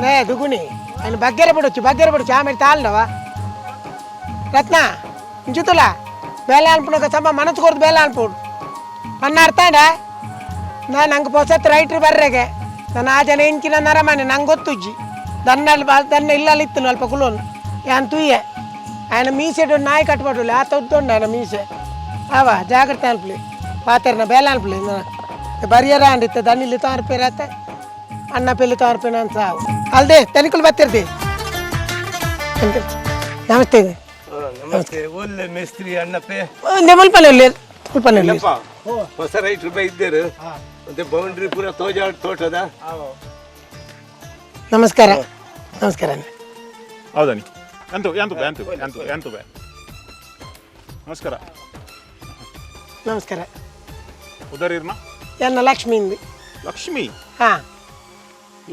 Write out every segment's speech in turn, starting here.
ನೇ ದುಗುಣಿ ఆయన బగ్గర పడొచ్చు, బగ్గర పడొచ్చు. ఆమె తాళనవా రత్న ఇంచుతులా ಬೇಲೆ ಅನ್ಪುಣಕ ಸಮ ಮನಸ್ಸು ಕೊಡ್ದು ಬೇಲೆ ಅನ್ಪುಡು ಅನ್ನ ಅರ್ಥಾಡ. ನಾ ನಂಗೆ ಪೊಸತ್ ರೈಟ್ರು ಬರ್ರೆಗೆ ನಾನು ಆ ಜನ ಇಂಚಿನ ನರಮನೆ ನಂಗೆ ಗೊತ್ತುಜ್ಜಿ. ದನ್ನಲ್ಲಿ ಬಾ ದನ್ನ ಇಲ್ಲಲ್ಲಿ ಇತ್ತು ಅಲ್ಪ ಕುಲೋನು ಯಾನ್ ತುಯ್ಯೆ. ఆయన మీసెడు నాయి కట్టుబడులే ఆ తొద్దుండు ఆయన మీసೆ. ಆವ ಜಾಗ್ರತೆ ಅನ್ಪಲಿ ಪಾತೆರ್ನ ಬೇಲೆ ಅನ್ಪಲಿ ಬರಿಯರ ಅಂಡಿತ್ತೆ. ದನ್ನಿಲ್ಲಿ ತಾರ್ಪೇರತ್ತೆ ಅಣ್ಣ ಪೆಲ್ಲಿ ತಾರ್ಪೇನ ಅಂತ ಸಾವು ಅಲ್ದೆ ತನಿಕುಲು ಬತ್ತಿರ್ತಿ. ನಮಸ್ತೆ. ನಮಸ್ತೆ, ಒಳ್ಳೆ ಮೇಸ್ತ್ರಿ ಅಣ್ಣಪ್ಪೆ. ಮುಲ್ಪನೆ ಮುಲ್ಪನೆ. ಇಲ್ಲಪ್ಪ, ಹೊಸ ರೈಟ್ರು ಬೈದ್ದೇರು ಮತ್ತೆ ಬೌಂಡ್ರಿ ಪೂರ ತೋಜಾಡ್ ತೋಟದ. ನಮಸ್ಕಾರ, ನಮಸ್ಕಾರ. ಹೌದಾ? ಎಂತು ಎಂತು ಎಂತು ಎಂತು ಎಂತು ಬೇ. ನಮಸ್ಕಾರ. ನಮಸ್ಕಾರ. ಉದರಿರ್ನ? ಎನ್ನ ಲಕ್ಷ್ಮಿ ಇಂದು. ಲಕ್ಷ್ಮಿ? ಹಾಂ.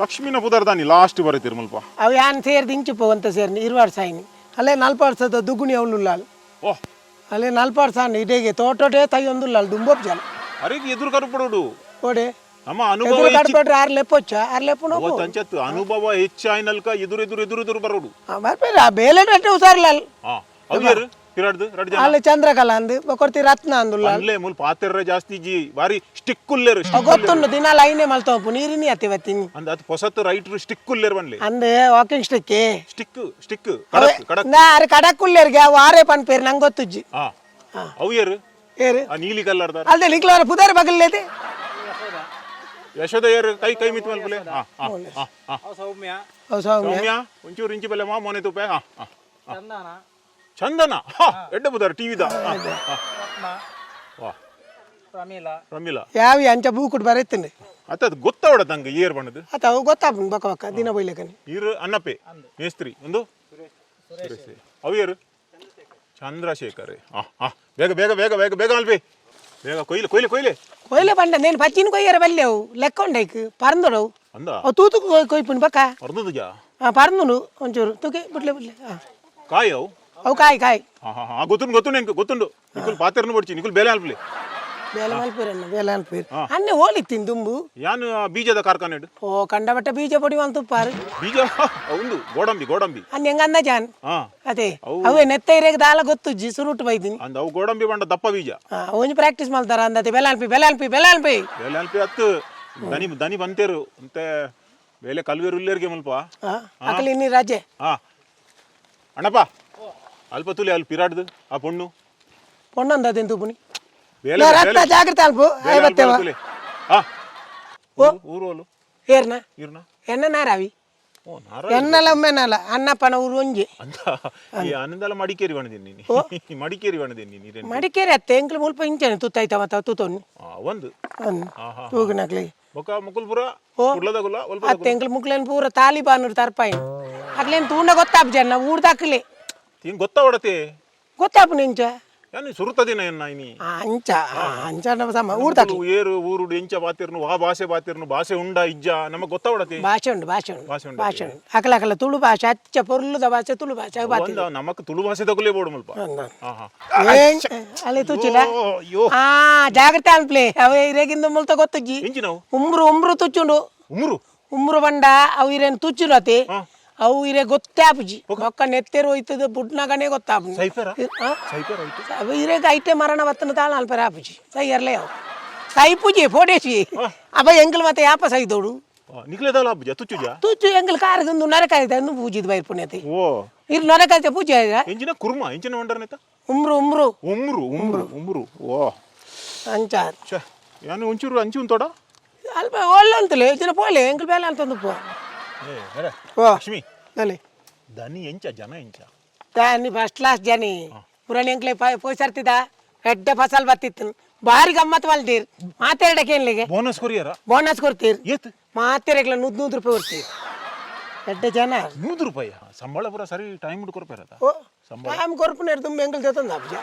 ಲಕ್ಷ್ಮಿನ ಪುದರ್ದಾನಿ ಲಾಸ್ಟ್ ಬರೀತಿರ್ ಮುಲ್ಪ. ಅವು ಯಾನ್ ಸೇರ್ದು ಇಂಚು ಅಂತ ಸೇರ್ನಿ ಇರುವಾರು ಸಾಯಿನಿ ಅಲ್ಲೇ ನಲ್ಪ ವರ್ಷದ ದುಗುಣಿ ಅವಳುಲ್ಲಾಲ್. ಓಹ್. ಅಲ್ಲೇ ನಲ್ಪ ವರ್ಷ ಇಡೇಗೆ ತೋಟೋಟೇ ತೈ ಒಂದುಲ್ಲಾಲ್ ದುಂಬೋಪ್ ಜನ. ಅರೆ, ಎದುರು ಕರುಪಡೋಡು. ಓಡೆ? ನಮ್ಮ ಅನುಭವ. ಎದುರು ಕಡ್ಪಡ್ರೆ ಆರು ಲೆಪ್ಪೊಚ್ಚ ಆರು ಲೆಪ್ಪು ನೋವು. ತಂಚತ್ತು ಅನುಭವ ಹೆಚ್ಚಾಯ್ನಲ್ಕ ಎದುರು ಎದುರು ಎದುರು ಎದುರು ಬರೋಡು. ಬರ್ಬೇಡ ಬೇಲೆ ಹುಷಾರಿಲ್ಲ. ಹಾ, ಅವು ಯಾರು ಪಿರಾಡ್ದು ರಡ್ ಜನ? ಅಲ್ಲಿ ಚಂದ್ರಕಲಾ ಅಂದು ಕೊಡ್ತಿ ರತ್ನ ಅಂದುಲ್ಲ. ಅಲ್ಲೇ ಮುಲ್ ಪಾತೆರ್ರೆ ಜಾಸ್ತಿ ಜಿ ಬಾರಿ ಸ್ಟಿಕ್ ಉಲ್ಲೇರು. ಗೊತ್ತುಂಡು, ದಿನ ಲೈನೇ ಮಲ್ತೋಪು ನೀರಿನಿ ಅತ್ತಿ ಬತ್ತೀನಿ. ಅಂದ ಅದು ಹೊಸತ್ತು ರೈಟ್ರು ಸ್ಟಿಕ್ ಉಲ್ಲೇರು ಬನ್ಲಿ. ಅಂದು walking stick. Stick stick, ಕಡಕ್ ಕಡಕ್. ನಾ ಅರೆ ಕಡಕುಲ್ಲೇರಿಗೆ ಅವು ಆರೇ ಪನ್ ಪೇರು ನಂಗೆ ಗೊತ್ತುಜ್ಜಿ. ಹಾ, ಅವು ಯಾರು? ಏರು? ಆ ನೀಲಿ ಕಲ್ಲರ್ದಾರ. ಅಲ್ದೆ ನಿಕ್ಲವರ ಪುದಾರ ಬಗಲ್ಲೇದೆ. ಯಶೋದ ಯಾರು? ಕೈ ಕೈ ಮಿತ್ ಮಲ್ಪಲೆ. ಹಾ ಹಾ ಹಾ ಹಾ. ಸೌಮ್ಯ. ಅವು ಸೌಮ್ಯ. ಸೌಮ್ಯ ಒಂಚೂರು ಇಂಚಿ ಬಲ್ಲೆ ಮಾ ಮೋನೆ ತುಪ್ಪೆ. ಹಾ ಹಾ. ಚಂದನ. ಚಂದನ, ಹಾ, ಎಡ್ಡ ಬುದಾರ ಟಿವಿದ. ರತ್ನ. ವಾ. ಪ್ರಮೀಲಾ. ರಮಿಲಾ. ಯಾವ ಅಂಚ ಬೂಕುಡ್ ಬರೆತ್ತೀನಿ. ಅತ್ತ ಅದು ಗೊತ್ತಾವಡ ತಂಗ ಏರ್ ಬಣ್ಣದು. ಅತ್ತ ಅವು ಗೊತ್ತಾಪುಂಡು ಬೊಕ್ಕ ಬೊಕ್ಕ ದಿನ ಬೈಲಕನಿ. ಇರು ಅನ್ನಪ್ಪೆ ಮೇಸ್ತ್ರಿ ಒಂದು ಸುರೇಶ್. ಅವು ಯಾರು? ಚಂದ್ರಶೇಖರ್. ಹಾ ಹಾ, ಬೇಗ ಬೇಗ ಬೇಗ ಬೇಗ ಬೇಗ ಅಲ್ಪಿ ಬೇಗ. ಕೊಯ್ಲೆ ಕೊಯ್ಲೆ ಕೊಯ್ಲೆ. ಕೊಯ್ಲೆ ಬಂಡ ನೇನು ಪಚ್ಚಿನ ಕೊಯ್ಯರ ಬಲ್ಲೆ ಅವು ಲೆಕ್ಕ ಉಂಡೈಕ್ ಪರಂದೊಡವು. ಅಂದ. ಅವು ತೂತು ಕೊಯ್ಪುಂಡು ಬಕ್ಕ. ಅರ್ಧದ ಜಾ. ಹಾಂ, ಪರಂದುಂಡು ಒಂಚೂರು ತೂಕೆ ಬಿಡ್ಲೆ ಬಿಡ್ಲೆ ಹಾಂ. ಕಾಯಿ ಅವು? ಅವು ಕಾಯಿ ಕಾಯಿ. ಹಾ ಹಾ ಹಾ, ಗೊತ್ತುಂಡು ಗೊತ್ತುಂಡು, ಎಂಕ್ ಗೊತ್ತುಂಡು. ನಿಕುಲ್ ಪಾತೆರ್ನು ಬಡ್ಚಿ, ನಿಕುಲ್ ಬೇಲೆ ಅಲ್ಪಲಿ. ಬೇಲೆ ಮಲ್ಪೇರನ್ನ ಬೇಲೆ ಅನ್ಪೇರು ಅನ್ನೆ ಹೋಲಿತ್ತೀನಿ ದುಂಬು. ಯಾನ್ ಬೀಜದ ಕಾರ್ಖಾನೆ ಇಡು. ಓ, ಕಂಡಬಟ್ಟ ಬೀಜ ಪೊಡಿ ತುಪ್ಪಾರು. ಬೀಜ ಉಂದು ಗೋಡಂಬಿ ಗೋಡಂಬಿ. ಅನ್ನ ಹೆಂಗ ಅಂದಾಜಾನ್. ಹಾ. ಅದೇ ಅವೇ ನೆತ್ತ ಇರೇಗ ದಾಲ ಗೊತ್ತುಜ್ಜಿ ಸುರುಟು ಬೈದಿನಿ. ಅಂದ ಅವು ಗೋಡಂಬಿ ಬಂಡ ದಪ್ಪ ಬೀಜ. ಹಾ, ಒಂಜಿ ಪ್ರಾಕ್ಟೀಸ್ ಮಾಡ್ತಾರ ಅಂದತೆ. ಬೆಲೆ ಅನ್ಪಿ ಬೆಲೆ ಅನ್ಪಿ ಬೆಲೆ ಅನ್ಪಿ. ಬೇಲೆ ಅಲ್ಪಿ ಹತ್ತು ದನಿ ದನಿ ಬಂತೇರು ಅಂತೆ ಬೇಲೆ ಕಲ್ವೇರು ಉಲ್ಲೇರ್ಗೆ ಮುಲ್ಪ. ಹಾ, ಅಕಲಿ ಇನ್ನಿ ರಜೆ. ಹಾ ಅಣ್ಣಪ್ಪ, ಅಲ್ಪ ತುಲಿ ಅಲ್ಲಿ ಪಿರಾಡ್ದು ಆ ಪೊಣ್ಣು. ಪೊಣ್ಣಂದ ಅದೇನು ತುಪುನಿ. ಬೇಲೆ. ರತ್ನ, ಜಾಗ್ರತೆ ಅಲ್ಪ. ಬೇಲೆ ಅಲ್ಪ. ಬತ್ತೇವ. ತುಲಿ. ಹಾ. ಓ. ಊರು ಅಲ್ಲು? ಏರ್ನ? ಇರ್ನ. ಎನ್ನ ನಾರಾವಿ. ಓ ನಾರ. ಎನ್ನಲ ಒಮ್ಮೆನಲ್ಲ ಅಣ್ಣಪ್ಪನ ಊರು ಒಂಜಿ. ಅಂತ ಈ ಆನಂದಲ ಮಡಿಕೇರಿ ಬಣದಿನಿ ನೀನು, ಮಡಿಕೇರಿ ಬಣದಿನಿ ನೀನು. ಮಡಿಕೇರಿ ಅತ್ತೆ ಎಂಕ್ಲು ಮುಲ್ಪ ಇಂಚನೆ ತುತ್ತಾಯ್ತ ಮತ್ತ ತೂತೊನ್ನಿ. ಆ ಒಂದು. ಒಂದು. ಹಾ ಹಾ. ತೂಗಿನಕ್ಲಿ. ಬೊಕ ಮುಕುಲ್ಪುರ ಕುಡ್ಲದಗುಲ ಒಲ್ಪ. ಅತ್ತೆ ಎಂಕ್ಲು ಮುಕ್ಲೇನ್ ಪೂರ ತಾಲಿಬಾನ್ ತರ್ಪಾಯಿನ ಅಕ್ಲೇನ್ ತೂಂಡ ಗೊತ್ತಾಪ ಜನ ಊರ್ದಾಕ್ಲೆ. ಹಿಂಗ್ ಗೊತ್ತಾವಡತೆ. ಗೊತ್ತಾಪುನ ಇಂಚ. ಯಾನ್ ಸುರುತ ದಿನ ಎನ್ನ ಇನಿ. ಆ, ಅಂಚ ಆ, ಅಂಚ ನಮ್ಮ ಸಮ ಊರ್ದಾಕ್ಲೆ. ಏರು ಊರುಡು ಎಂಚ ಬಾತಿರ್ನು, ವಾ ಭಾಷೆ ಬಾತಿರ್ನು, ಭಾಷೆ ಉಂಡ ಇಜ್ಜ ನಮಗ್ ಗೊತ್ತಾವಡತೆ. ಭಾಷೆ ಉಂಡು, ಭಾಷೆ ಉಂಡು. ಭಾಷೆ ಉಂಡು. ಭಾಷೆ ಉಂಡು. ಅಕಲ ಅಕಲ ತುಳು ಭಾಷೆ ಅಚ್ಚ ಪೊರ್ಲುದ ಭಾಷೆ ತುಳು ಭಾಷೆ ಅವು ಬಾತಿಲ್ಲ. ಒಂದ ನಮಕ್ ತುಳು ಭಾಷೆ ತಗುಲೇ ಬೋಡು ಮುಲ್ಪ. ಹಾ ಹಾ. ಏನ್ ಅಲ್ಲಿ ತುಚ್ಚಿಲ್ಲ. ಅಯ್ಯೋ. ಆ ಜಾಗ್ರತೆ ಅನ್ಪ್ಲೆ, ಅವ ಇರೇಗಿಂದ ಮುಲ್ತ ಗೊತ್ತುಜ್ಜಿ. ಎಂಚಿ ನಾವು? ಉಮ್ರು ಉಮ್ರು ತುಚ್ಚುಂಡು. ಉಮ್ರು. ಉಮ್ರು ಬಂಡ ಅವು ಇರೇನು ತುಚ್ಚುಂಡು ಅತಿ ಅವು ಇರೆ ಗೊತ್ತೇ ಆಪುಜಿ ಬೊಕ್ಕ ನೆತ್ತೆರು ಹೋಯ್ತದ ಬುಡ್ನಾಗನೇ ಗೊತ್ತಾಪುಜಿ. ಸೈಫರ ಸೈಫರ್ ಆಯ್ತು. ಅವು ಇರೇಗ ಐಟೆ ಮರಣ ಬತ್ತನ ತಾಳ ಅಲ್ಪರ ಆಪುಜಿ ಸೈಯರ್ಲೆ ಅವು ಸೈಪುಜಿ ಫೋಟೇಶಿ ಅಪ್ಪ ಎಂಕಲ್ ಮತ್ತೆ ಯಾಪ ಸೈದೋಡು. ನಿಕ್ಲೆದಾಲ ಹಬ್ಬ ತುಚ್ಚುಜ. ತುಚ್ಚು ಎಂಕಲ್ ಕಾರಗೊಂದು ನರಕಾಯ್ತ ಅಂದು ಪೂಜಿದ್ ಬೈರ್ ಪುಣ್ಯತಿ. ಓ. ಇರು ನರಕಾಯ್ತ ಪೂಜೆ ಆಯ್ತಾ. ಎಂಚಿನ ಕುರ್ಮ ಎಂಚಿನ ಒಂಡರ್ನೇತ. ಉಮ್ರು ಉಮ್ರು. ಉಮ್ರು ಉಮ್ರು ಉಮ್ರು ಓ. ಅಂಚ. ಛೇ, ಯಾನು ಒಂಚೂರು ಅಂಚು ಉಂತೋಡ. ಅಲ್ಪ ಒಳ್ಳೆ ಅಂತಲೇ ಜನ ಪೋಲೆ ಎಂಕಲ್ ಬೇಲೆ ಅಂತಂದು ಪೋ. ಏ ಅರೆ. ಓ. ಲಕ್ಷ್ಮಿ. ಅಲ್ಲಿ. ದನಿ ಎಂಚ ಜನ ಎಂಚ? ದಾನಿ ಫಸ್ಟ್ ಕ್ಲಾಸ್ ಜನಿ ಪುರಾಣಿ ಎಂಕ್ಲೆ ಪೋಯ್ಸರ್ತಿದ ಎಡ್ಡೆ ಫಸಲ್ ಬತ್ತಿತ್ತು, ಬಾರಿ ಗಮ್ಮತ್ ಮಲ್ತೀರ್ ಮಾತೆರಡಕ್ಕೆ ಏನ್ಲಿಗೆ. ಬೋನಸ್ ಕೊರಿಯರ? ಬೋನಸ್ ಕೊಡ್ತೀರ್. ಏತ್? ಮಾತೆರೆಗ್ಲ 100 100 ರೂಪಾಯಿ ಕೊಡ್ತೀರ್, ಎಡ್ಡೆ ಜನ. 100 ರೂಪಾಯಿ ಸಂಬಳ ಪೂರ ಸರಿ ಟೈಮ್ ಕೊರ್ಪೇರದ? ಓ, ಟೈಮ್ ಕೊರ್ಪುನೇರು ತುಂಬ ಎಂಕಲ್ ತೆತ್ತೊಂದು ಆಪುಜ.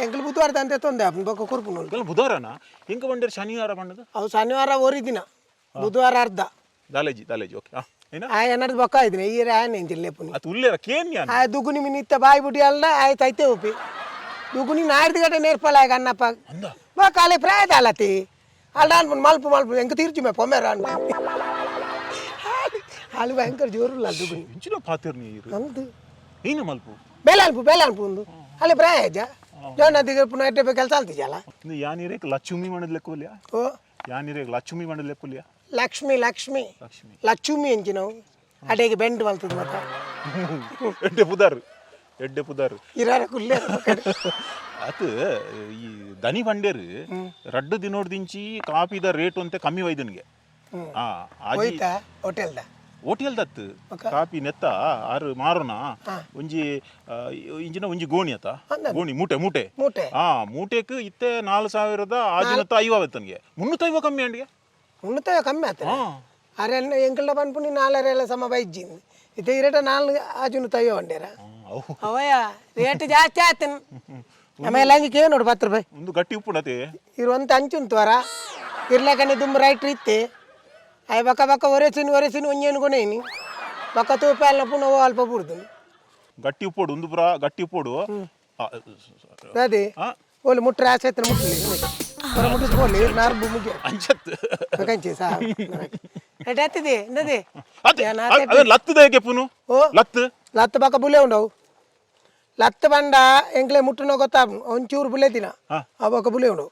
ಎಂಕಲ್ ಬುಧವಾರ ತಂದೆ ತೆತ್ತೊಂದೆ ಆಪುನ ಬೊಕ್ಕ ಕೊರ್ಪುನ. ಕೆಲ ಬುಧವಾರನ ಎಂಕ ಬಂಡೇರ್ ಶನಿವಾರ ಬಂಡದ. ಅವು ಶನಿವಾರ ಒರಿ ದಿನ, ಬುಧವಾರ ಅರ್ಧ. ದಾಲೇಜಿ ದಾಲೇಜಿ ಓಕೆ ಹಾ ಏನ. ಆ ಏನಾದ್ರು ಬೊಕ್ಕ ಇದ್ದೀನಿ ಈ ಆಯನ ಎಂಚಿಲ್ಲ ಪುನಿ. ಅದು ಉಲ್ಲೇರ ಕೇನ್ ಯಾನ್. ಆ ದುಗುನಿ ಮಿನಿತ್ತ ಬಾಯಿ ಬುಡಿ ಅಲ್ಲ ಆಯ್ತು ಐತೆ ಉಪ್ಪಿ ದುಗುನಿ ನಾಡ್ದು ಗಂಟೆ ನೇರ್ಪಲ ಆಗ ಅನ್ನಪ್ಪ. ಅಂದ. ಬಾ ಕಾಲೆ ಪ್ರಾಯದ ಅಲ್ಲತಿ ಅಲ್ಲ ಅನ್ಪುನ್ ಮಲ್ಪ ಮಲ್ಪ ಎಂಕ ತೀರ್ಚು ಮೇ ಪೊಮೇರ ಅನ್ಪ. ಹಾಲು ಭಯಂಕರ ಜೋರುಲ್ಲ ದುಗುಣಿ. ಇಂಚಿನ ಪಾತಿರ್ ನೀರು. ಅಂದು. ಏನು ಮಲ್ಪು? ಬೇಲೆ ಅನ್ಪು, ಬೇಲೆ ಅನ್ಪು. ಒಂದು ಅಲ್ಲಿ ಪ್ರಾಯ ಅಜ್ಜ ಜೋನ ದಿಗ ಪುನಃ ಎಡ್ಡೆ ಕೆಲಸ ಅಲ್ತಿಜಲ್ಲ. ಇಂದು ಯಾನಿರೇಕ್ ಲಚ್ಚುಮಿ ಮಾಡದ್ ಲೆಕ್ಕೋಲಿಯಾ? ಓ. ಯಾನಿರೇಕ್ ಲಚ್ಚುಮಿ ಮಾಡದ್ ಲೆಕ್ಕೋಲಿಯಾ? ಲಕ್ಷ್ಮಿ, ಲಕ್ಷ್ಮಿ. ಲಕ್ಷ್ಮಿ. ಲಕ್ಷ್ಮಿ ಅಂಚಿನವು ಅಡೆಗೆ ಬೆಂಡ್ ಮಲ್ತದ ಮತ್ತ. ಎಡ್ಡೆ ಪುದಾರ್, ಎಡ್ಡೆ ಪುದಾರ್. ಇರಾರ ಕುಲ್ಲೆ. ಅತ್ ಈ ದನಿ ಬಂಡೇರು ರಡ್ಡು ದಿನೋಡ್ದಿಂಚಿ ಕಾಪಿದ ರೇಟ್ ಅಂತೆ ಕಮ್ಮಿ ವೈದನ್ಗೆ. ಆ ಆಜಿ. ಹೋಯ್ತಾ ಹೋಟೆಲ್ದ? ಹೋಟೆಲ್ ದತ್ತು ಕಾಪಿ ನೆತ್ತ ಆರು ಮಾರುನ ಒಂಜಿ ಇಂಚಿನ ಒಂಜಿ ಗೋಣಿ ಅತ, ಗೋಣಿ ಮೂಟೆ ಮೂಟೆ. ಮೂಟೆ. ಆ ಮೂಟೆಕ್ ಇತ್ತೆ 4550 ಆವತ್ತನ್ಗೆ 350 ಕಮ್ಮಿ ಅಂಡಿಗೆ. ಉಣ್ಣುತ್ತವೆ ಕಮ್ಮಿ ಆತ. ಅರೆ ಎಂಕಲ್ಡ ಪನ್ಪುನಿ ನಾಲರೆ ಎಲ್ಲ ಸಮ ಬೈಜ್ಜಿಂದು ಇತ್ತೆ ಇರೇಟ ನಾಲ್ ಆಜುನು ತಯ್ಯೋ వండేರ. ಅವು. ಅವಯ್ಯ ರೇಟ್ ಜಾಸ್ತಿ ಆತನ್. ಆಮೇಲೆ ಹಂಗೆ ನೋಡು 10 ರೂಪಾಯಿ. ಒಂದು ಗಟ್ಟಿ ಉಪ್ಪುಂಡತೆ. ಇರುವಂತ ಅಂಚುಂತು ವರ ಇರ್ಲಕನೆ ದುಂಬು ರೈಟ್ರ್ ಇತ್ತೆ ಅಯ್ ಬಕ ಬಕ ಒರೆಸಿನ ಒರೆಸಿನ ಒಂಜೇನು ಕೊನೇನಿ ಬಕ ತೂಪಾಲ್ನ ಪುನಃ ಅಲ್ಪ ಬುಡ್ದು. ಗಟ್ಟಿ ಉಪ್ಪೋಡು ಒಂದು ಪುರ ಗಟ್ಟಿ ಉಪ್ಪೋಡು. ಅದೇ. ಆ? ಓಲಿ ಮುಟ್ರೆ ಆಸೆ ಆಯ್ತು, ಮುಟ್ಲಿ ಹೊರ ಮುಟ್ಟಿಸ್ಕೊಳ್ಳಿ ನಾರು ಮುಗಿ. ಅಂಚತ್. ಕಂಚಿ ಸಾ ಎಟ್ ಆತಿದೆ ಎಂದದೆ? ಅದೇ ಅದೇ ಲತ್ತದ ಹೇಗೆ ಪುನು? ಓ. ಲತ್ತು. ಲತ್ತ ಬಕ ಬುಲೆ ಉಂಡವು. ಲತ್ತ ಬಂಡ ಎಂಕ್ಲೆ ಮುಟ್ಟುನೋ ಗೊತ್ತಾಪು, ಒಂಚೂರು ಬುಲೆ ದಿನ. ಆ ಬೊಕ ಬುಲೆ ಉಂಡವು.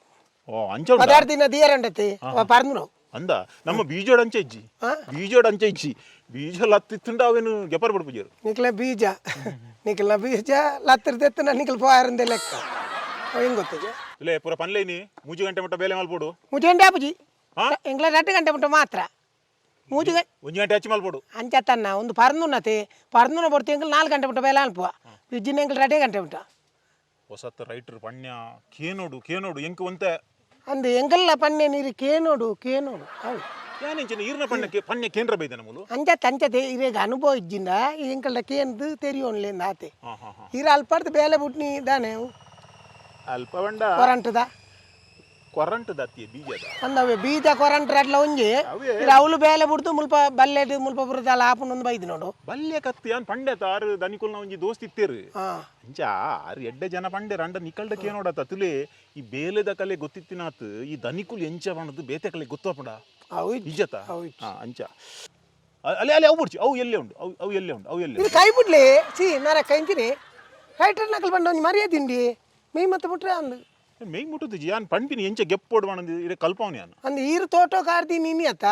ಓ, ಅಂಚ ಉಂಡಾ? ಪದಾರ್ಥ ದಿನ ದಿಯರ ಉಂಡತಿ ಪರ್ದು ನಾವು. ಅಂದ ನಮ್ಮ ಬೀಜೋಡ್ ಅಂಚ ಇಜ್ಜಿ. ಆ? ಬೀಜೋಡ್ ಅಂಚ ಇಜ್ಜಿ. ಬೀಜ ಲತ್ತಿತ್ತುಂಡ ಅವೇನು ಗೆಪರ್ ಬಡ್ಪುಜರು. ನಿಕ್ಲ ಬೀಜ, ನಿಕ್ಲ ಬೀಜ ಲತ್ತಿರ್ ತೆತ್ತನ ನಿಕ್ಲ ಪೋಯಾರಂದೆ ಲೆಕ್ಕ ಅವ್ ಹೆಂಗ್ ಗೊತ್ತಿದೆ? ಇಲ್ಲೇ ಪೂರ ಪನ್ಲೇನಿ 3 ಗಂಟೆ ಮಟ್ಟ ಬೇಲೆ ಮಲ್ಪೋಡು. 3 ಗಂಟೆ ಆಪುಜಿ. ಹಾ? ಎಂಕ್ಲ 2 ಗಂಟೆ ಮುಟ್ಟ ಮಾತ್ರ. 3 ಗಂಟೆ. 1 ಗಂಟೆ ಹಚ್ಚಿ ಮಲ್ಪೋಡು. ಅಂಚತ್ತನ್ನ ಒಂದು ಪರ್ನುನ್ನತೆ ಪರ್ನುನ ಬೊಡ್ತು ಎಂಕ್ಲ 4 ಗಂಟೆ ಮುಟ್ಟ ಬೇಲೆ ಅನ್ಪುವ ಇಜ್ಜಿನ ಎಂಕ್ಲ 2 ಗಂಟೆ ಮುಟ್ಟ. ಹೊಸತ್ ರೈಟರ್ ಪಣ್ಯ ಕೇನೋಡು ಕೇನೋಡು ಎಂಕ್ ಒಂತೆ. ಅಂದು ಎಂಕಲ್ಲ ಪನ್ನೆ ನೀರು ಕೇನೋಡು ಕೇನೋಡು ಅವು. ಯಾನೆಂಚಿನ ಈರ್ನ ಪಣ್ಯ ಪಣ್ಯ ಕೇಂದ್ರ ಬೈದನ ಮೂಲು. ಅಂಚತ್ ಅಂಚತೆ ಇರೇಗ ಅನುಭವ ಇಜ್ಜಿಂದ ಎಂಕಲ್ಡ ಕೇಂದು ತೆರಿಯೋನ್ಲೇಂದ ಆತೆ. ಹಾ ಹಾ ಹಾ. ಇರ ಅಲ್ಪರ್ದು ಬೇಲೆ ಬುಟ್ನಿ ದಾನೆ ಅವು. ಅಲ್ಪ ಬಂಡ. ಕೊರಂಟದ. ಕೊರಂಟು ದತ್ತಿಯ ಬೀಜದ. ಅಂದವೆ ಬೀಜ ಕೊರಂಟ ರಡ್ಲ ಒಂಜಿ. ಅವೇ. ಇರ ಅವಳು ಬೇಲೆ ಬುಡ್ದು ಮುಲ್ಪ ಬಲ್ಲೆಡ್ ಮುಲ್ಪ ಬುರುದಲ್ಲ ಆಪುನೊಂದು ಬೈದು ನೋಡು. ಬಲ್ಯ ಕತ್ತಿ ಯಾನ್ ಪಂಡೆ ತಾರು ದನಿಕುಲ್ನ ಒಂಜಿ ದೋಸ್ತಿ ಇತ್ತೇರು. ಅಂಚ ಆರು ಎಡ್ಡೆ ಜನ ಪಂಡೆ ರಂಡ ನಿಕಲ್ಡ ಕೇನೋಡತ್ತ ತುಲೆ ಈ ಬೇಲೆದ ಕಲೆ ಗೊತ್ತಿತ್ತಿನಾತ್ ಈ ದನಿಕುಲ್ ಎಂಚ ಪಣದು ಬೇತೆ ಕಲೆ ಗೊತ್ತಪಡ. ಅವು ಇಜ್ಜತ. ಅವು. ಹಾ ಅಂಚ ಅಲ್ಲಿ ಅಲ್ಲಿ ಅವು ಬುಡ್ಚಿ ಅವು ಎಲ್ಲೇ ಉಂಡು ಅವು ಅವು ಎಲ್ಲೇ ಉಂಡು ಅವು ಎಲ್ಲೇ. ಇದು ಕೈ ಬಿಡ್ಲಿ ಸಿ ನಾರ ಕೈಂತೀನಿ ರೈಟರ್ ನಕಲ್ ಬಂಡ ಒಂಜಿ ಮರ್ಯಾದೆ ಉಂಡಿ ಮೀ ಮತ್ತೆ ಬಿಟ್ರೆ ಅಂದು. ಮೇಯ್ ಮುಟ್ಟುದು ಯಾನ್ ಪಂಪಿನಿ ಎಂಚ ಗೆಪ್ಪೋಡು ಪಣದು ಇರೆ ಕಲ್ಪವನಿ ಯಾನ್. ಅಂದು ಈರು ತೋಟೋ ಕಾರ್ದಿ ನೀನಿ ಅತ್ತ.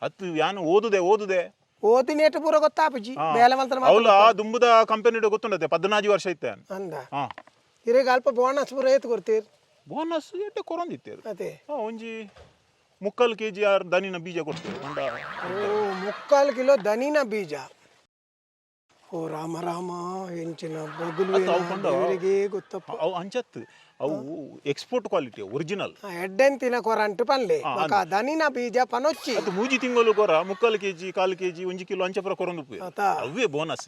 ಅತ್ತು ಯಾನ್ ಓದುದೆ ಓದುದೆ. ಓದಿನೇಟ ಪೂರ ಗೊತ್ತಾಪುಜಿ ಬೇಲೆ ಮಲ್ತನ ಮಾತ್ರ. ಅವಲ ದುಂಬುದ ಕಂಪನಿ ಗೊತ್ತುಂಡತೆ 14 ವರ್ಷ ಇತ್ತೆ ಯಾನ್. ಅಂದ. ಹಾ. ಇರೆಗ್ ಅಲ್ಪ ಬೋನಸ್ ಪೂರ ಏತ್ ಕೊಡ್ತೀರ್? ಬೋನಸ್ ಎಡ್ಡೆ ಕೊರೊಂದಿತ್ತೇರು. ಅದೇ. ಹಾ, ಒಂಜಿ 3/4 ಕೆಜಿ ಆರು ದನಿನ ಬೀಜ ಕೊಡ್ತೇವೆ ಮಂಡ. ಓ, 3/4 ಕಿಲೋ ದನಿನ ಬೀಜ. ಓ ರಾಮ ರಾಮ, ಎಂಚಿನ ಬಗುಲು. ಅತ್ತ ಅವು ಕೊಂಡ. ದೇವರಿಗೆ ಗೊತ್ತಪ್ಪ. ಅವು ಅಂಚತ್ತು ಅವು export quality original. ಎಡ್ಡೆಂತಿನ ಕೊರಂಟು ಪನ್ಲೆ ಬೊಕ ದನಿನ ಬೀಜ ಪನೊಚ್ಚಿ. ಅದು ಮೂಜಿ ತಿಂಗಳು ಕೊರ 3/4 ಕೆಜಿ 1/4 ಕೆಜಿ 1 ಕಿಲೋ ಅಂಚಪುರ ಕೊರೊಂದು ಉಪ್ಪು. ಅತ್ತ. ಅವೇ ಬೋನಸ್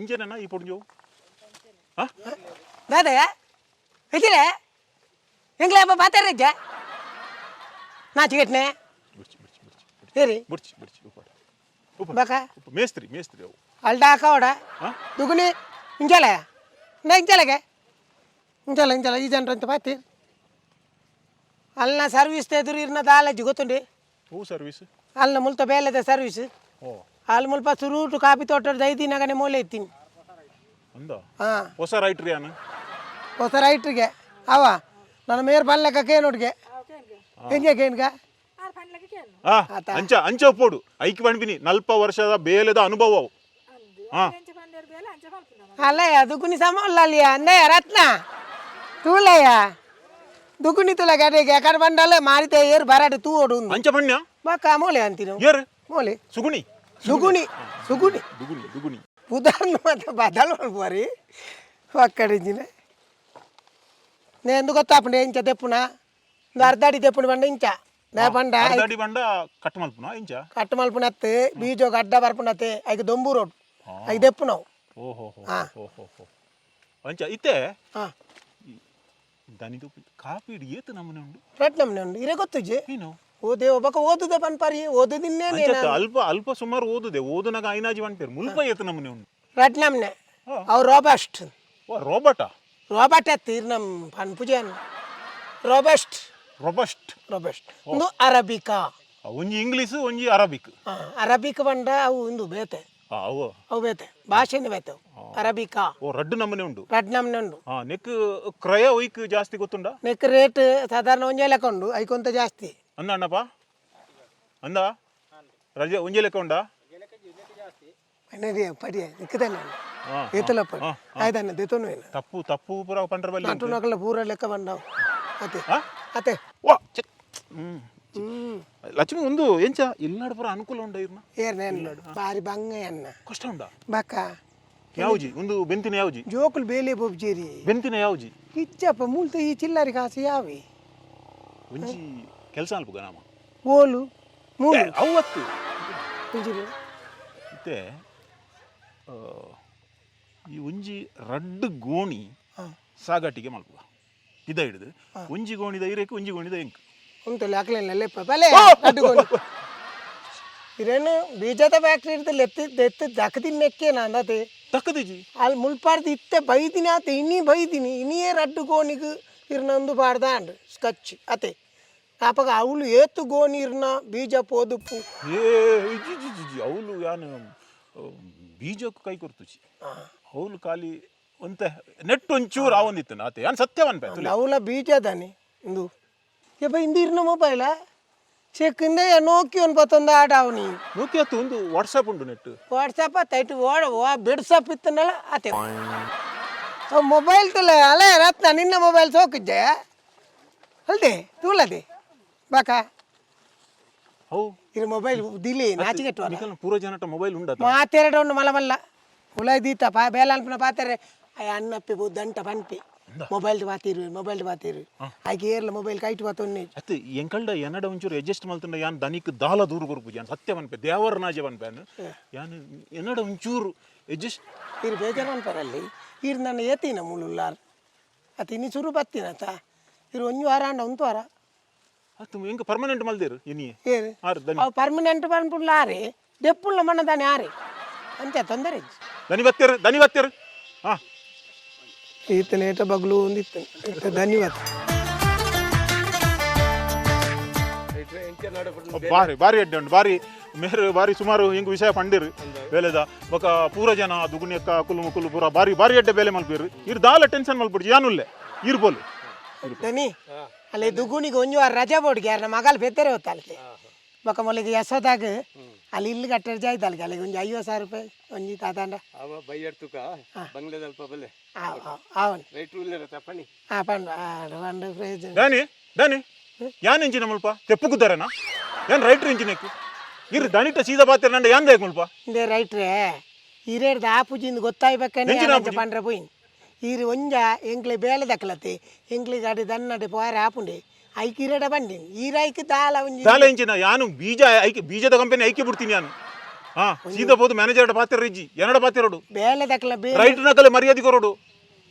ಇಂಜನ ಈ ಪೊಡ್ಜೋ ಹಾ. ದಾದಯ ಇದ್ದೀರೆ ಎಂಗ್ಲೇ ಅಪ್ಪ ಪಾತಾರಜ್ಜ ನಾಚಿಗೆಟ್ನೆ. ಬಿಡ್ಚಿ ಬಿಡ್ಚಿ ಬಿಡ್ಚಿ. ಹೇರಿ. ಬುಡ್ಚಿ ಬುಡ್ಚಿ ಉಪ್ಪಾಡ ಉಪ್ಪ. ಬಕ. ಉಪ್ಪ ಮೇಸ್ತ್ರಿ ಮೇಸ್ತ್ರಿ ಅವು. ಅಲ್ಡ ಹಾಕೋಡ. ಹಾ? ದುಗುಣಿ ಇಂಜಲ ನಾ ಇಂಜಲಗೆ ಇಂಜಲ ಇಂಜಲ ಈ ಜನರು ಅಂತ ಪಾತಿ ಅಲ್ಲ ಸರ್ವಿಸ್ ತೆದುರು ಇರ್ನ ದಾಲಜ್ಜಿ ಗೊತ್ತುಂಡಿ. ಹೂ ಸರ್ವಿಸ್. ಅಲ್ಲ ಮುಲ್ತ ಬೇಲೆದ ಸರ್ವಿಸ್. ಓ. ಅಲ್ಲಿ ಮುಲ್ಪ ಸುರೂಟು ಕಾಪಿ ತೋಟದ ಐದಿನಗನೆ ಮೂಲೆ ಇತ್ತೀನಿ. ಅಂದ. ಹಾಂ. ಹೊಸ ರೈಟ್ರಿ ಯಾನು. ಹೊಸ ರೈಟ್ರಿಗೆ ಅವ ನನ್ನ ಮೇರ್ ಪಲ್ಲೆಕ್ಕ ಕೇನೋಡ್ಗೆ ಹೆಂಗೆ ಕೇನ್ಗ. ಆ ಅಂಚ ಅಂಚ ಉಪ್ಪೋಡು ಐಕ್ ಪಣ್ಪಿನಿ ನಲ್ಪ ವರ್ಷದ ಬೇಲೆದ ಅನುಭವ ಅವು ಹಾ. ಅಲ್ಲಯ್ಯ ದುಗುನಿ ಸಮ ಅಲ್ಲಿಯ ಅಂದಯ್ಯ ರತ್ನ ತೂಲಯ್ಯ ದುಗುನಿ ತುಲ ಗಡೆಗೆ ಎಕಡೆ ಬಂಡಲ್ಲ ಮಾರಿತೆ ಏರು ಬರಾಡು ತೂ ಓಡು. ಅಂಚ ಪಣ್ಯ. ಬಕ್ಕ ಮೋಲೆ ಅಂತೀನಿ. ಏರು. ಮೋಲೆ. ಸುಗುಣಿ. ಸುಗುಣಿ ಸುಗುಣಿ. ದುಗುಣಿ ದುಗುಣಿ. ಉದಾಹರಣೆ ಮಾತ್ರ ಬದಲು ಮಲ್ಪುವರಿ ಒಕ್ಕಡಿಂಚಿನ నేను ಗೊತ್ತಾಪುಂಡೆ ಇಂಚ ದೆಪ್ಪುನ ಇಂದು ಅರ್ಧ ಅಡಿ ದೆಪ್ಪುಂಡು ಬಂಡ ಇಂಚ ನೇ ಬಂಡ. ಅರ್ಧ ಬಂಡ ಕಟ್ ಮಲ್ಪುನ ಇಂಚ. ಕಟ್ಟು ಮಲ್ಪುನತ್ತೆ ಬೀಜೋಗ ಅಡ್ಡ ಬರ್ಪುನತ್ತೆ ಐಕ್ ದೊಂಬು ರೋಡ್ ಐಕ್ ದೆಪ್ಪುನವು. ಓಹೋ ಹೋ. ಹಾ. ಹೋ ಹೋ ಹೋ ಅಂಚ ಇತ್ತೆ. ಹಾಂ. ದನಿದು ಕಾಪಿ ಏತು ನಮೂನೆ ಉಂಡು. ರಟ್ ನಮ್ನೆ ಉಂಡು ಇರೆ ಗೊತ್ತುಜಿ. ಏನು? ಓದೆ ಒಬ್ಬಕ ಓದುದ ಪನ್ಪರಿ ಓದುದಿನ್ನೇ. ಅಂಚತ್ತ ಅಲ್ಪ ಅಲ್ಪ ಸುಮಾರು ಓದುದೆ ಓದುನಾಗ ಐನಾಜಿ ಪನ್ಪೇರು ಮುಲ್ಪ ಏತು ನಮೂನೆ ಉಂಡು. ರಟ್ ನಮ್ನೆ. ಹಾ. ಅವು ರೋಬಸ್ಟ್. ಓ ರೋಬೋಟಾ. ರೋಬಟ್ ಅತ್ತೀರ್ ನಮ್ ಪನ್ಪುಜನ್ robust. Robust. Robust ಒಂದು ಅರಬಿಕಾ. ಒಂಜಿ ಇಂಗ್ಲೀಷ್, ಒಂಜಿ ಅರಬಿಕ್. ಅರಬಿಕ್ ಪಂಡ ಅವು ಉಂದು ಬೇತೆ. ಅವು. ಅವು ಬೇತೆ ಭಾಷೆನೇ ಬೇತೆ ಅವು ಅರಬಿಕಾ. ಓ, ರಡ್ಡು ನಮೂನೆ ಉಂಡು. ರಡ್ಡು ನಮೂನೆ ಉಂಡು. ನೆಕ್ ಕ್ರಯ ಒಯ್ಕ್ ಜಾಸ್ತಿ ಗೊತ್ತುಂಡ? ನೆಕ್ ರೇಟ್ ಸಾಧಾರಣ ಒಂಜೇ ಲೆಕ್ಕ ಉಂಡು, ಐಕೊಂತ ಜಾಸ್ತಿ. ಅಂದ ಅಣ್ಣಪ್ಪ, ಅಂದ ರಜೆ ಒಂಜೇ ಲೆಕ್ಕ ಉಂಡಾ? ಪಡಿ ಪಡಿ ನಿಕ್ಕದಾನೆ ಏತಲಪ್ಪ ಆಯ್ತಾನೆ ದೇತೋನು ಏನು. ತಪ್ಪು ತಪ್ಪು ಪೂರ ಪಂಡ್ರ ಬಲ್ಲಿ. ನಟುನಕಲ ಪೂರ ಲೆಕ್ಕ ಬಂಡವು ಅತೆ. ಆ? ಅತೆ. ವಾ ಚೆಕ್. ಲಕ್ಷ್ಮಿ, ಒಂದು ಎಂಚ ಇಲ್ನಾಡ್ ಪೂರ ಅನುಕೂಲ ಉಂಡ ಇರ್ನ? ಏರ್ನ ಬಾರಿ ಬಂಗ ಎನ್ನ. ಕಷ್ಟ ಉಂಡ? ಬಕ್ಕ. ಯಾವ್ಜಿ ಒಂದು ಬೆಂತಿನ ಯಾವ್ಜಿ? ಜೋಕುಲು ಬೇಲೆ ಬೊಬ್ಜೇರಿ. ಬೆಂತಿನ ಯಾವ್ಜಿ? ಇಜ್ಜಪ್ಪ, ಮೂಲ್ತ ಈ ಚಿಲ್ಲರಿ ಕಾಸು ಯಾವೆ. ಒಂಜಿ ಕೆಲಸ ಅಲ್ಪುಗ ನಾಮ. ಓಲು ಮೂಲು? ಅವತ್ತು. ಒಂಜಿರು. ಇತ್ತೆ ಈ ಒಂಜಿ ರಡ್ಡು ಗೋಣಿ ಸಾಗಾಟಿಗೆ ಮಲ್ಪುಗ ಇದ ಹಿಡಿದು, ಒಂಜಿ ಗೋಣಿದ ಇರೇಕ್, ಒಂಜಿ ಗೋಣಿದ ಎಂಕ್. ಉಂಟಲ್ಲ ಅಕ್ಲೆಲ್ಲ ಲೆಪ್ಪ ಬಲೆ ಅಡ್ಡುಕೊಂಡು ಇರೇನು ಬೀಜದ ಫ್ಯಾಕ್ಟ್ರಿ ಇರ್ತದೆ, ಎತ್ತಿ ಎತ್ತಿ ದಕ್ಕದಿನ ನೆಕ್ಕೆ ನಾನು ಅದೇ. ತಕ್ಕದಿಜಿ. ಅಲ್ಲಿ ಮುಲ್ಪಾರ್ದು ಇತ್ತೆ ಬೈದಿನಿ ಆತ, ಇನಿ ಬೈದಿನಿ ಇನಿಯೇ ರಡ್ಡು ಗೋಣಿಗೆ ಇರ್ನೊಂದು ಪಾಡ್ದಾಂಡ್ ಸ್ಕಚ್ ಅತೆ. ಆಪಗ ಅವಳು ಏತು ಗೋಣಿ ಇರ್ನ ಬೀಜ ಪೋದುಪ್ಪು. ಏ ಇಜ್ಜಿ ಜಿ ಜಿ ಜಿ, ಅವಳು ಯಾನು ಬೀಜಕ್ಕೂ ಕೈ ಕೊರ್ತುಚಿ, ಅವಳು ಖಾಲಿ ಒಂತೆ ನೆಟ್ ಒಂಚೂರು ಆವೊಂದಿತ್ತು ಆತೆ, ಯಾನ್ ಸತ್ಯವನ್ ಪೇ ತುಲೆ. ಅವಳ ಬೀಜ ದಾನೆ ಇಂದು ಯಪ್ಪ, ಇಂದು ಇರ್ನ ಮೊಬೈಲ ಚೆಕ್ಕಿಂದ ನೋಕಿ ಒಂದು ಪತ್ತೊಂದು ಆಟ ಅವನಿ. ನೋಕಿಯಾತು ಒಂದು ವಾಟ್ಸಪ್ ಉಂಟು ನೆಟ್. ವಾಟ್ಸಪ್ ತೈಟು ಓಡ ಬೆಡ್ಸಪ್ ಇತ್ತನಲ್ಲ ಆತೆ. ಮೊಬೈಲ್ ತುಲ ಅಲೆ ರತ್ನ, ನಿನ್ನ ಮೊಬೈಲ್ ಸೋಕಿದ್ದೆ ಅಲ್ದೆ ತೂಲದೆ ಬಾಕ. ಅವು. ಇದು ಮೊಬೈಲ್ ದಿಲಿ ನಾಚಿಗೆಟ್ಟು. ನಿಕಲ್ನ ಪೂರ ಜನಟ ಮೊಬೈಲ್ ಉಂಡತ? ಮಾತೆರಡು ಉಂಡು ಮಲ್ಲ ಮಲ್ಲ ಉಲಾಯ್ ದೀತ ಪಾ ಬೇಲ ಅನ್ಪುನ ಪಾತೆರೆ ಅಯ್ಯ ಅಣ್ಣಪ್ಪಿ ದಂಟ ಪನ್ಪಿ ಮೊಬೈಲ್ ಬಾತಿರು, ಮೊಬೈಲ್ ಬಾತಿರು, ಆಯ್ಕೆ ಏರ್ಲ ಮೊಬೈಲ್ ಕೈಟ್ ಬಾತೊನ್ನೆ. ಅತ್ತೆ, ಎಂಕಲ್ಡ ಎನ್ನಡ ಒಂಚೂರು ಅಡ್ಜಸ್ಟ್ ಮಲ್ತಂಡ ಯಾನ್ ದನಿಕ್ ದಾಲ ದೂರ ಕೊರ್ಪುಜಿ, ಯಾನ್ ಸತ್ಯ ಪನ್ಪೆ, ದೇವರ ನಾಜೆ ಪನ್ಪೆ, ಯಾನ್ ಎನ್ನಡ ಒಂಚೂರು ಅಡ್ಜಸ್ಟ್. ಇರು ಬೇಜಾರು ಅನ್ಪರಲ್ಲಿ ಇರು ನನ್ನ ಏತಿನ ಮುಳುಲ್ಲಾರ್ ಅತ್ತ ಇನಿ ಸುರು ಬತ್ತಿನತ ಇರು ಒಂಜಿ ವಾರ ಅಂಡ ಒಂದು ವಾರ. ಅತ್ತು, ಎಂಕ್ ಪರ್ಮನೆಂಟ್ ಮಲ್ದೇರು ಇನಿ. ಏರು? ಆರ್ ದನಿ. ಅವು ಪರ್ಮನೆಂಟ್ ಪನ್ಪುಲ್ಲ ಆರೆ, ದೆಪ್ಪುಲ್ಲ ಮಣ್ಣ ತಾನೆ ಆರೆ ಅಂಚ ತೊಂದರೆ ಇಜ್ಜಿ. ದನಿ ಬತ್ತೇರು, ದನಿ ಬತ್ತೇರು, ಹಾ. ಈತನ ಏಟ ಬಗ್ಲು ಒಂದಿತ್ತು ಧನ್ಯವಾದ. ಬಾರಿ ಬಾರಿ ಅಡ್ಡೆ ಉಂಟು, ಬಾರಿ ಮೇರು ಬಾರಿ ಸುಮಾರು ಹಿಂಗ್ ವಿಷಯ ಪಂಡಿರು ಬೇಲೆದ ಬೊಕ ಪೂರ ಜನ ದುಗುಣಿಯಕ್ಕ ಕುಲು ಮುಕುಲು ಪೂರ ಬಾರಿ ಬಾರಿ ಅಡ್ಡೆ ಬೇಲೆ ಮಲ್ಪಿರು. ಇರ್ ದಾಲ ಟೆನ್ಷನ್ ಮಲ್ಪಿಡ್ಜಿ, ಯಾನುಲ್ಲೆ ಇರ್ಬೋಲು. ದನಿ ಅಲ್ಲಿ ದುಗುಣಿಗೆ ಒಂಜಿ ವಾರ ರಜಾ ಬೋಡ್ಗೆ ಯಾರನ್ನ ಮಗಲ್ ಪೆತ್ತರೆ ಹೊತ್ತಲ್ತೆ ಬೊಕ ಮೊಲಿಗೆ ಯಸೋದಾಗ ಅಲ್ಲಿ ಇಲ್ಲಿ ಕಟ್ಟರೆ ಜಾಯ್ತಲ್ಗೆ ಅಲ್ಲಿಗೆ ಒಂಜಿ 50,000 ರೂಪಾಯಿ ಒಂಜಿ ತಾತಾಂಡ. ಅವ ಬೈಯಡ್ತುಕ ಬಂಗ್ಲೆದಲ್ಪ ಬಲ್ಲೆ. ಅವನ್. ರೈಟ್ ಉಲ್ಲೇರ ತಪ್ಪಣಿ. ಹಾಂ ಪಂಡು ಪಂಡು ಪ್ರಯೋಜನ. ದಾನಿ ದಾನಿ ಯಾನ್ ಇಂಚಿನ ಮುಲ್ಪ ತೆಪ್ಪುಗುದ್ದಾರೆನಾ? ಯಾನ್ ರೈಟ್ರ್ ಇಂಚಿನೆಕ್ಕು ಇರ್ ದನಿಟ ಸೀದಾ ಬಾತಿರ ನಂಡ ಯಾನ್ ದೇಕ್ ಮುಲ್ಪ. ಇಂದೇ ರೈಟ್ರೇ ಹಿರಿಯರ್ದ ಆಪುಜಿಂದ ಗೊತ್ತಾಯ್ಬೇಕನೆ. ಎಂಚಿನ ಆಪುಜಿ? ಪಂಡ್ರೆ ಪೋಯಿನ್ ಈರು ಒಂಜ ಎಂಕ್ಲೆ ಬೇಲೆ ದಕ್ಕಲತ್ತಿ ಎಂಕ್ಲೆ ಗಾಡಿ ದನ್ನಡೆ ಪೋರೆ ಆಪುಂಡೆ ಐಕ್ ಇರಡ ಬಂಡಿನ್ ಈರೈಕ್ ದಾಲ ಒಂಜಿ. ದಾಲ ಇಂಚಿನ ಯಾನು ಬೀಜ ಐಕೆ, ಬೀಜದ ಕಂಪನಿ ಐಕೆ ಬಿಡ್ತೀನಿ ಯಾನು. ಹಾ, ಸೀದಾ ಬೋದು ಮ್ಯಾನೇಜರ್ ಪಾತಿರ ಇಜ್ಜಿ, ಎನ್ನಡ ಪಾತಿರೋಡು. ಬೇಲೆ ದಕ್ಕಲ ಬೇ ರೈಟ್ರ್ ನಕಲೆ ಮರ್ಯಾದೆ ಕೊರೋಡು.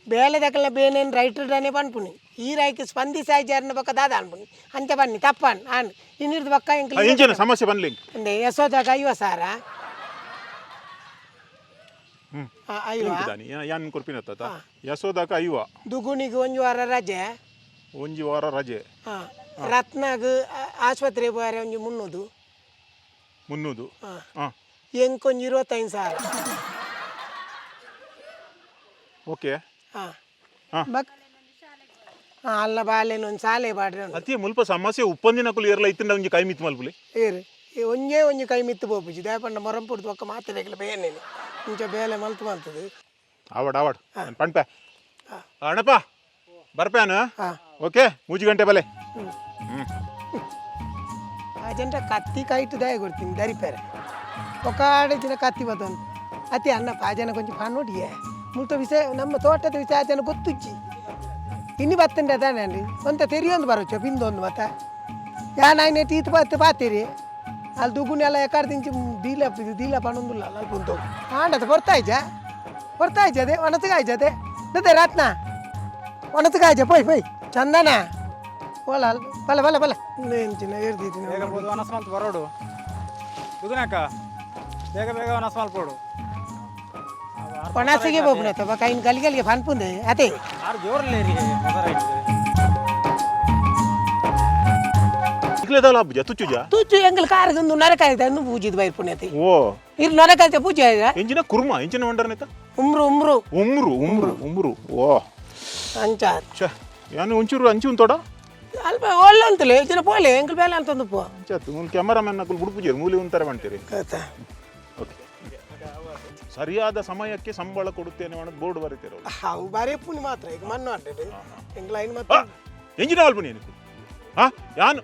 ಬೇಲೆ ದಕ್ಕಲ ಬೇನೇನು ರೈಟ್ರ್ ಡನೆ ಪನ್ಪುನಿ ಈರೈಕ್ ಸ್ಪಂದಿಸಾಯಿ ಜಾರನ ಬೊಕ್ಕ ದಾದ ಅನ್ಪುನಿ ಅಂಚ ಬನ್ನಿ ತಪ್ಪನ್ ಆನ್ ಇನ್ನಿರ್ದು ಬೊಕ್ಕ ಎಂಕ್ಲೆ. ಇಂಚಿನ ಸಮಸ್ಯೆ ಬನ್ಲಿಂಗ್. ಅಂದೆ ಯಶೋದಾಗ 50,000. ಐವ. ದಾನಿ ಯಾನ್ ಕೊರ್ಪಿನತ್ತ ಯಶೋದಾಕ ಐವ. ದುಗುಣಿಗೆ ಒಂಜಿ ವಾರ ರಜೆ. ಒಂಜಿ ವಾರ ರಜೆ. ಹಾಂ, ರತ್ನಾಗ್ ಆಸ್ಪತ್ರೆ ಪೋಯರೆ ಒಂಜಿ 300. 300, ಹಾ. ಎಂಕೊಂಜಿ 25,000. ಓಕೆ. ಹಾಂ. ಹಾ. ಬಕ್ ಹಾಂ ಅಲ್ಲ ಬಾಲೆನ ಒಂದು ಸಾಲೆ ಪಾಡ್ರೆ ಉಂಡು. ಅತಿ ಮುಲ್ಪ ಸಮಸ್ಯೆ ಉಪ್ಪಂದಿನಕುಲು ಏರ್ಲ ಇತ್ತಿಂಡ ಒಂಜಿ ಕೈ ಮಿತ್ ಮಲ್ಪುಲಿ. ಏರು ಈ ಒಂಜೇ ಒಂಜಿ ಕೈ ಮಿತ್ತು ಪೋಪುಜಿ ದಾಯಪಂಡ ಮೊರಂಪುಡ್ದು ಬೊಕ್ಕ ಮಾತೆರೆಗ್ಲ ಬೇನೇನೆ ಇಂಚ ಬೇಲೆ ಮಲ್ತು ಮಲ್ತದು. ಆವಡ್ ಆವಡ್ ಪಣ್ಪೆ ಅಣ್ಣಪ್ಪ ಬರ್ಪ್ಯಾನ. ಹಾ. ಓಕೆ, ಮೂಜಿ ಗಂಟೆ ಬಲೆ. ಆ ಜನರ ಕತ್ತಿ ಕೈಟು ದಯ ಕೊಡ್ತೀನಿ ದರಿಪೇರೆ ಒಕ್ಕಾಡೆ ಕತ್ತಿ ಬತ್ತೊಂದು ಅತಿ ಅಣ್ಣಪ್ಪ ಆ ಜನ ಕೊಂಚ ಪನ್ನೊಡಿಯೇ ಮುಲ್ತ ವಿಷಯ ನಮ್ಮ ತೋಟದ ವಿಷಯ ಆ ಜನ ಗೊತ್ತುಜ್ಜಿ ಇನ್ನು ಬತ್ತಂಡೆ ತಾನೆ ಅಂడి ಒಂತ ತೆರಿಯೊಂದು ಬರೋಚ ಬಿಂದೊಂದು ಮತ್ತೆ ಯಾನ್ ಆಯ್ನೆ ಟೀತ್ ಬತ್ತು ಪಾತೀರಿ ಅಲ್ಲಿ ದುಗುನೆಲ್ಲ ಎಕಾಡ್ ದಿಂಚಿ ದೀಲ ದೀಲ ಪಣೊಂದುಲ್ಲ ಅಲ್ಪ ಉಂಟು ಆಂಡದ ಹೊರ್ತಾಯ್ಜ ಹೊರ್ತಾಯ್ಜದೆ ಒಣತಗಾಯ್ಜದೆ ನದೆ ರತ್ನ ಒಣತಗಾಯ್ಜ ಪೋಯ್ ಪೋಯ್ ಚಂದನ ಓಲ ಬಲ ಬಲ ಬಲ ಎಂಚಿನ ಏರ್ದಿದ್ದೀನಿ. ಬೇಗ ಬೋದು ವನಸ್ ಮಲ್ತ್ ಬರೋಡು ದುಗುನಾಕ, ಬೇಗ ಬೇಗ ವನಸ್ ಮಲ್ಪೋಡು. ಒಣಸಿಗೆ ಬೋಪುನ ಬೊಕ ಇನ್ ಗಲಿಗಲಿಗೆ ಪನ್ಪುಂದೆ ಅದೇ. ಆರು ಜೋರ್ಲೇರಿ ಹೊಸ ರೈಟ್. ನಿಕ್ಲೆ ದಾಲ ಆಪುಜ ತುಚ್ಚುಜ? ತುಚ್ಚು ಎಂಕಲ್ ಕಾರ್ ಒಂದು ನರಕಾಯ್ತ ಪೂಜಿದ್ ಬೈರ್ ಪುಣ್ಯತಿ. ಓ. ಇರ್ ನರಕಾಯ್ತ ಪೂಜೆ ಆಯ್ತಾ? ಎಂಜಿನ ಕುರ್ಮಾ ಎಂಚಿನ ವಂಡರ್ನೆತ? ಉಮ್ರು ಉಮ್ರು. ಉಮ್ರು ಉಮ್ರು ಉಮ್ರು, ಓ. ಅಂಚ. ಛ, ಯಾನು ಒಂಚೂರು ಅಂಚು ಉಂತೋಡ. ಅಲ್ಪ ಒಳ್ಳೆ ಅಂತಲೇ ಚಿನ್ನ ಪೋಲೆ ಎಂಕಲ್ ಬೇಲೆ ಅಂತಂದು ಪೋ. ಅಂಚಾತು ಮೂಲು ಕ್ಯಾಮರಾಮನ್ ನಕುಲು ಬುಡುಪುಜೇರು, ಮೂಲಿ ಉಂತಾರೆ ಮಾಡ್ತೀರಿ. ಆಯ್ತಾ? ಓಕೆ, ಸರಿಯಾದ ಸಮಯಕ್ಕೆ ಸಂಬಳ ಕೊಡುತ್ತೇನೆ ಅನ್ನೋದು ಬೋರ್ಡ್ ಬರೀತೀರ. ಅವು ಬಾರಿ ಪುಣ್ಯ ಮಾತ್ರ ಈಗ ಮಣ್ಣು ಆಡ್ಡೆ ಎಂಕಲ್ ಐನ್ ಮತ್ತೆ. ಎಂಜಿನ ಅಲ್ಪ ನೀನು ಹಾ ಯಾನು.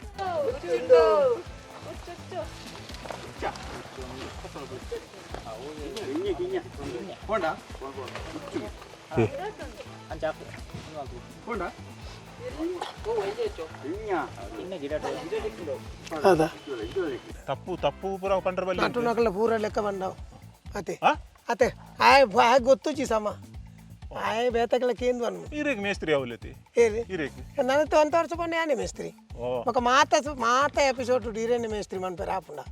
ಹೌದಾ? ತಪ್ಪು ತಪ್ಪು ಪೂರ ಪಂಡ್ರ ಬಲ್ಲಿ. ನಟು ನಕಲ ಪೂರ ಲೆಕ್ಕ ಬಂಡವು ಅತೆ. ಹಾ? ಅತೆ ಆಯ್ ಆಯ್ ಗೊತ್ತುಚಿ ಸಮ ಆಯ್ ಬೇತಕಲ ಕೇಂದ್ರ ಅನ್ನು. ಈರೇಗ್ ಮೇಸ್ತ್ರಿ ಅವಲತಿ? ಏರಿ? ಈರೇಗ್. ನನ್ನ ಒಂತ ವರ್ಷ ಪಂಡ ಯಾನೆ ಮೇಸ್ತ್ರಿ. ಓ. ఒక మాత మాత ఎపిసోడ్ డీరేని మేస్త్రి మన పేరు ఆపుండా.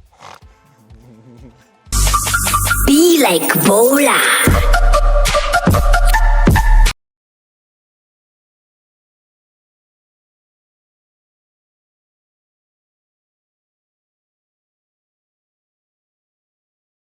Be like Bola.